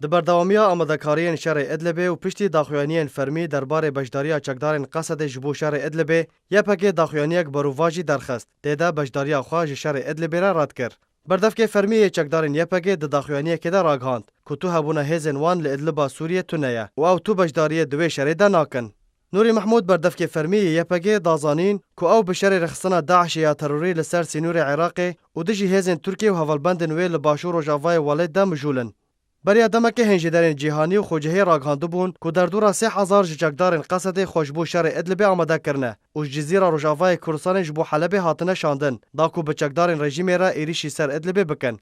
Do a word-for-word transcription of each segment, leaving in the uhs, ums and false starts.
Di berdewamiya amadekariyên şerê Idlibê û piştî daxuyaniyên fermî derbarê beşdariya çekdarên Qesedê ji bo şerê Idlibê, Y P G daxuyaniyek berovajî derxist. Tê de beşdariya xwe ji şerê Idlibê re red kir. Berdevkê fermî yê çekdarên Y P G di daxuyaniyekê de ragihand ku tu hebûna hêzên wan li Idliba Sûriyê tune ye û ew tu beşdariyê di wê şerê de nakin. Nûrî Mehmûd, berdevkê fermî yê Y P G, da zanîn ku ew bi şerê rêxistina DAIŞê ya terorî li ser sînorê Iraqê û dijî hêzên Tirkiyê û hevalbendên wê li başûr rojavayê welêt de mijûl in. Beriya demekê hênjêderên cîhanî û xwecihî ragihandibûn ku derdora sê hezar ji çekdarên Qesedê xwe ji bo şerê Idlibê amade kirine û ji Cizîra Rojavayê Kurdistanê ji bo Helebê hatine şandin, da ku bi çekdarên rejîmê re êrîşî ser Idlibê bikin.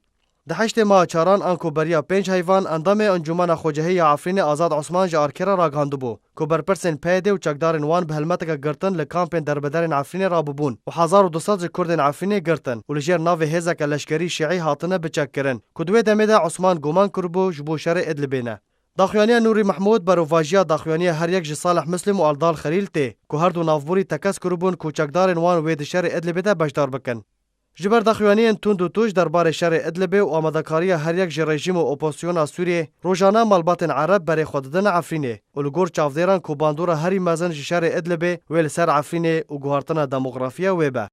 Di heştê meha çaran, anku beriya pênc heyvan, endamê Encûmena Xwecihî ya Efrînê Azad Osman ji arkê re ragihandibû ku berpirsên P Y D û çekdarên wan bi helmeteke girtin li kampên derbederên Efrînê rabûbûn û hezar û du sed ji Kurdên Efrînê girtin û li jêr navê hêzeke leşkerî şîî hatine biçekkirin, ku di wê demê de Osman guman kiribû ji bo şerê Idlibê ne. Daxuyaniya Nûrî Mehmûd berovajiya daxuyaniya her yek ji Salih Muslim û Aldal Xelîl tê, ku her du navborî tekez kiribûn ku çekdarên wan wê di şerê Idlibê de beşdar bikin. Ji ber daxuyaniyên tund û tûj derbarê şerê Idlibê û amadekariya her yek ji rejîm û opozisyona Sûriyê, rojane malbatên Ereb berê xwe didin Efrînê û li gor çavdêran ku bandora herî mezin ji şerê Idlibê wê li ser Efrînê û guhartina demografiya wê be.